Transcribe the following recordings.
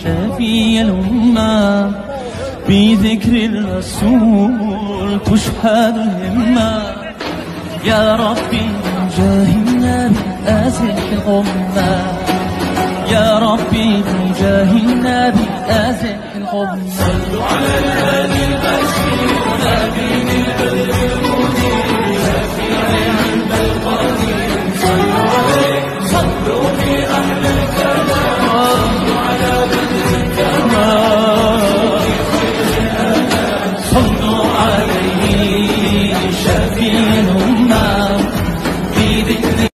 شفيع الأمة بذكر الرسول تشهد الهمة يا ربي بجاه النبي أزح الغمة يا ربي بجاه النبي أزح الغمة صلوا على الهادي البشير نبي البدر المنير شفيع عند القدير صلوا عليه صلوا في أهل الكلام صلوا على بدر الكمال صلوا عليه شفيع الأمة بذكر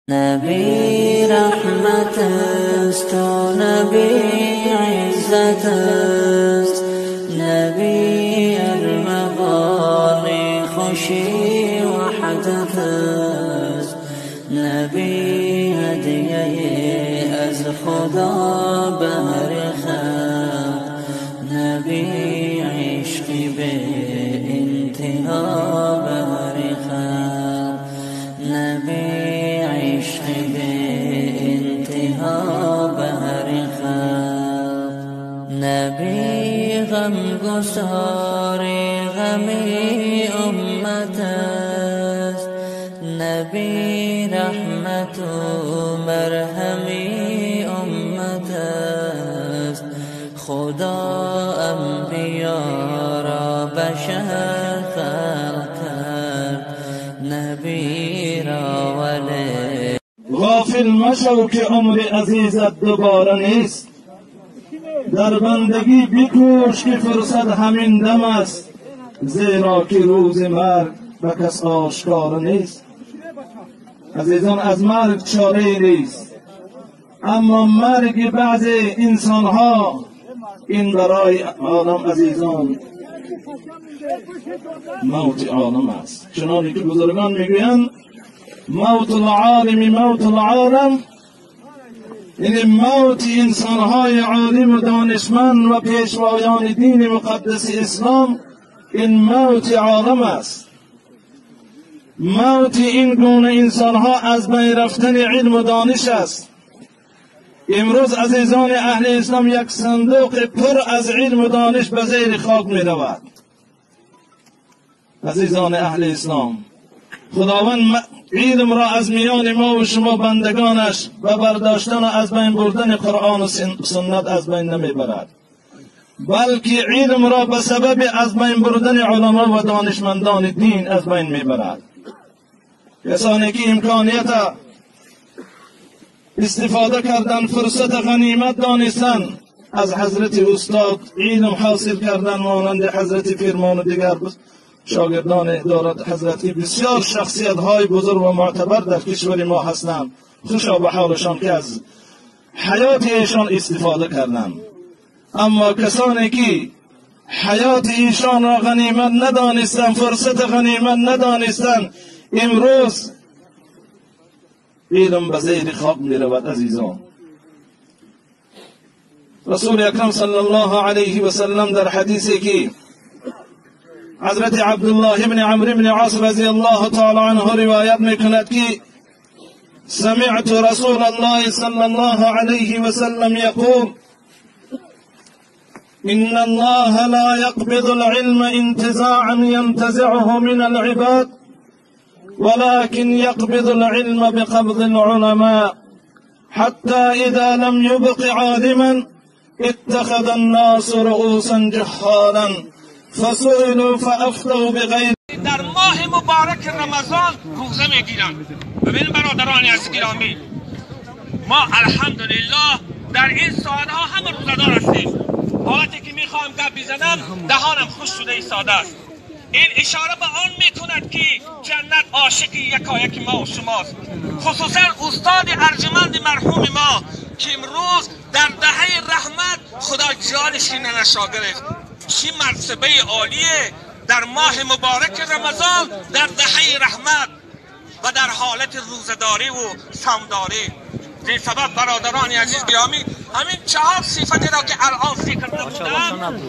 نبی رحمت است و نبی عزت است نبی ارمغان خوشی وحدت است نبی هدیه از خدا بهر خلق نبی عشق به انتها بهر خلق نبی عشق به انتها بهر خلق نبی غمگسار غم امت است نبی رحمت و مرهم امت است خدا انبیا را بشر خلق کرد نبی را ولی غافل مشو که عمر عزیزت دوباره نیست در بندگی بکوش که فرصت همین دم است زیرا که روز مرگ به کس آشکار نیست. عزیزان از مرگ چاره نیست، اما مرگ بعض انسانها این برای عالم عزیزان موت عالم است. چنانکه که بزرگان میگویند موت العالم موت العالم، یعنی موت انسانهای عالم و دانشمند و پیشوایان دین مقدس اسلام این موت عالم است. موت این گونه انسانها از بین رفتن علم و دانش است. امروز عزیزان اهل اسلام یک صندوق پر از علم و دانش به زیر خاک می رود. عزیزان اهل اسلام، خداوند علم را از میان ما و شما بندگانش و برداشتن و از بین بردن قرآن و سنت از بین نمیبرد، بلکه علم را به سبب از بین بردن علما و دانشمندان دین از بین میبرد. کسانی که امکانیت استفاده کردن، فرصت غنیمت دانستن، از حضرت استاد علم حاصل کردن، مانند حضرت فرمان و دیگر شاگردان دارد حضرتی بسیار شخصیت های بزرگ و معتبر در کشور ما هستند. خوشا به حالشان که از حیات ایشان استفاده کردند. اما کسانی که حیات ایشان را غنیمت ندانستند، فرصت غنیمت ندانستند، امروز علم به زیر خاک می رود. عزیزان، رسول اکرم صلی الله علیه و سلم در حدیثی که حضرت عبدالله بن عمرو بن عاص رضی الله تعالی عنه روایت میکند که سمعت رسول الله صلی الله علیه و سلم یقول إن الله لا يقبض العلم انتزاعا ينتزعه من العباد ولكن يقبض العلم بقبض العلماء حتى إذا لم يبق عالما اتخذ الناس رؤوسا جهالا فسئلوا فأفتوا بغير. در ماه مبارک رمضان روزه میگیرند. ببین برادران عزیز گرامی، ما الحمدلله در این ساعتها همه روزه‌دار هستیم. حالتی که میخواهم گپ بزنم دهانم خوش شده ایستاده است. این اشاره به آن میکند که جنت عاشق یکایک ما و شماست، خصوصا استاد ارجمند مرحوم ما که امروز در دهه رحمت خدا جانش ننشا گرفت. چی مرتبه عالیه در ماه مبارک رمضان در دهه رحمت و در حالت روزه‌داری و صومداری. این سبب برادران عزیز گرامی، همین چهار صفتی را که الان ذکر نمودم.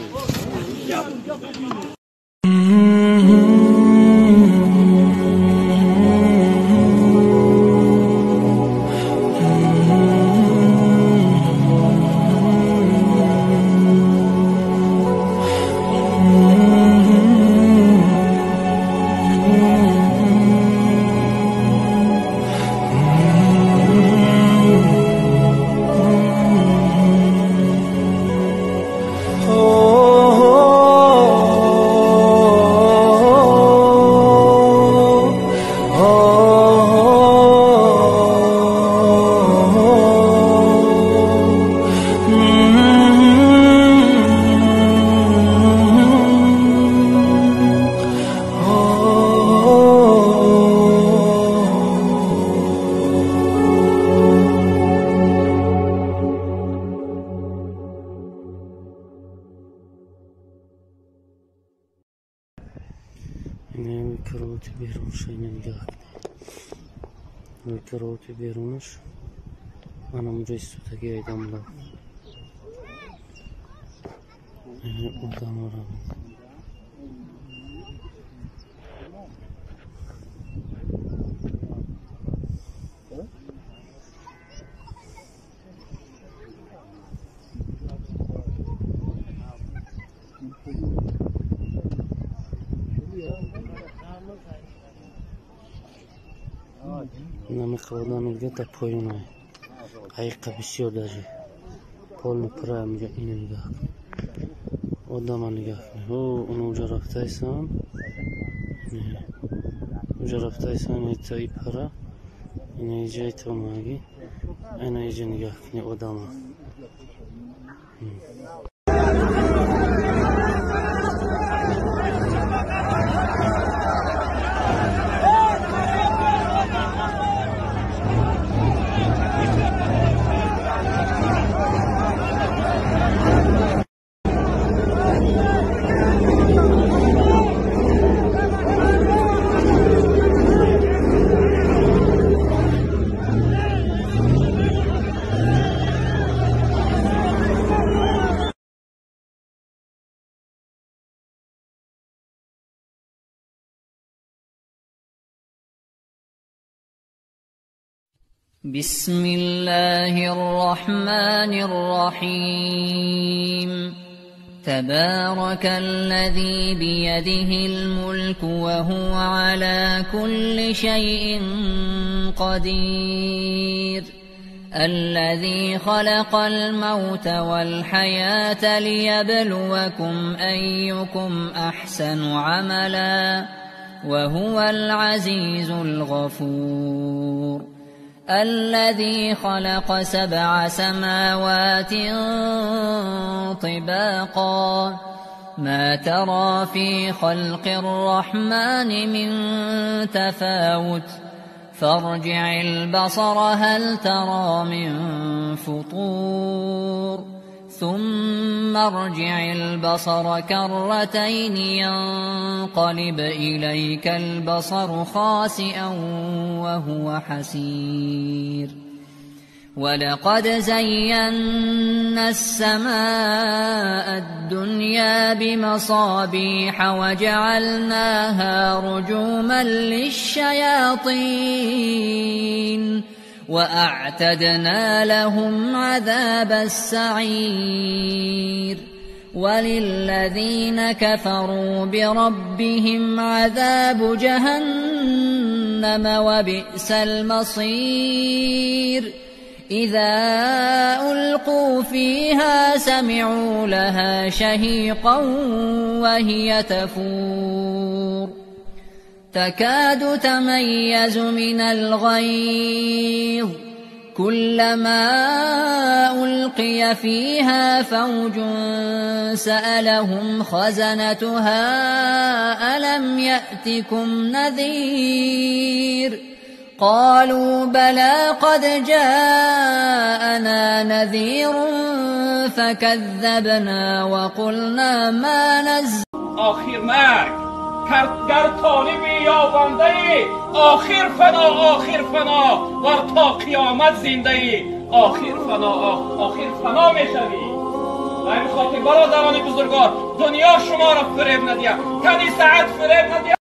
Кровати берунша нигоҳ кунед. Кровати берунаш ана мунҷо истодагӣ айдамла одамора. Намиқодам дига дар поён ҳақиқа бисёр даже полни пура мига. Ина нигоҳ кун, одама нигоҳ кун. О, уно уҷа рафтайсан, уҷа рафтайсан, итаи пара ина иҷаи томаги, ана иҷа нигоҳ куни одама. بسم الله الرحمن الرحيم. تبارك الذي بيده الملك وهو على كل شيء قدير الذي خلق الموت والحياة ليبلوكم أيكم أحسن عملا وهو العزيز الغفور الذي خلق 7 سماوات طباقا ما ترى في خلق الرحمن من تفاوت فارجع البصر هل ترى من فطور ثم ارجع البصر كرتين ينقلب إليك البصر خاسئا وهو حسير ولقد زينا السماء الدنيا بمصابيح وجعلناها رجوما للشياطين وأعتدنا لهم عذاب السعير وللذين كفروا بربهم عذاب جهنم وبئس المصير إذا ألقوا فيها سمعوا لها شهيقا وهي تفور تكاد تميز من الغيظ كلما ألقي فيها فوج سألهم خزنتها ألم يأتكم نذير قالوا بلى قد جاءنا نذير فكذبنا وقلنا ما نزل آخر مرگ گر طالبی یا بنده ای آخر فنا آخر فنا ور تا قیامت زنده ای آخر فنا آخر فنا میشوی. و این خاطر برادران بزرگوار دنیا شما را فریب ندیه، تنی ساعت فریب ندیه.